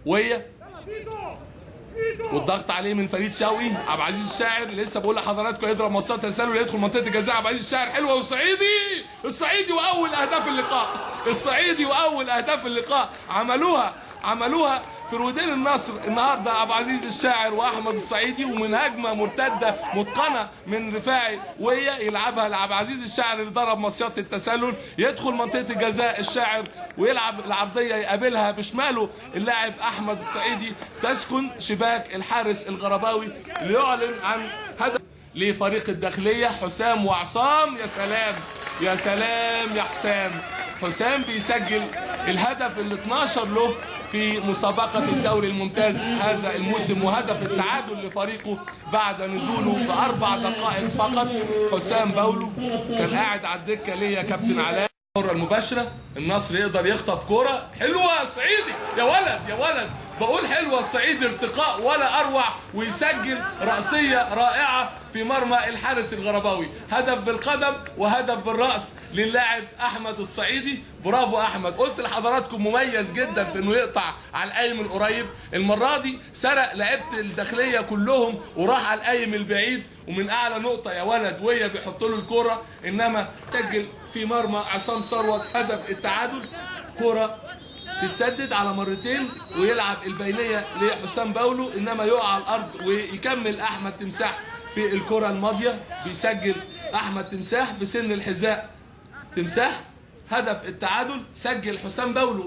ويا والضغط عليه من فريد شوقي. عبد العزيز الشاعر لسه بقول لحضراتكم يضرب مصات تسلل يدخل منطقة الجزاء. عبد العزيز الشاعر حلوة، والصعيدي، الصعيدي واول اهداف اللقاء، الصعيدي واول اهداف اللقاء عملوها في رودين النصر النهارده عبد العزيز الشاعر واحمد الصعيدي، ومن هجمة مرتدة متقنة من رفاعي وهي يلعبها لعبد العزيز الشاعر اللي ضرب مصيده التسلل، يدخل منطقة الجزاء الشاعر ويلعب العرضية يقابلها بشماله اللاعب احمد الصعيدي، تسكن شباك الحارس الغرباوي ليعلن عن هدف لفريق الداخلية. حسام وعصام، يا سلام يا سلام يا حسام، حسام بيسجل الهدف ال 12 له في مسابقة الدوري الممتاز هذا الموسم، وهدف التعادل لفريقه بعد نزوله ب4 دقائق فقط. حسام باولو كان قاعد على الدكة ليه يا كابتن علاء؟ الكرة المباشرة النصر يقدر يخطف كرة حلوة، الصعيدي يا ولد يا ولد، بقول حلوة الصعيدي، ارتقاء ولا أروع، ويسجل رأسية رائعة في مرمى الحارس الغرباوي. هدف بالقدم وهدف بالرأس للاعب أحمد الصعيدي، برافو أحمد. قلت لحضراتكم مميز جدا في إنه يقطع على القايم القريب، المرة دي سرق لعيبة الداخلية كلهم وراح على القايم البعيد ومن أعلى نقطة يا ولد وهي بيحط له الكرة، إنما سجل في مرمى عصام ثروت هدف التعادل. كرة تتسدد على مرتين ويلعب البينية لحسام باولو، انما يقع على الارض ويكمل احمد تمساح في الكرة الماضية. بيسجل احمد تمساح بسن الحذاء، تمساح هدف التعادل، سجل حسام باولو.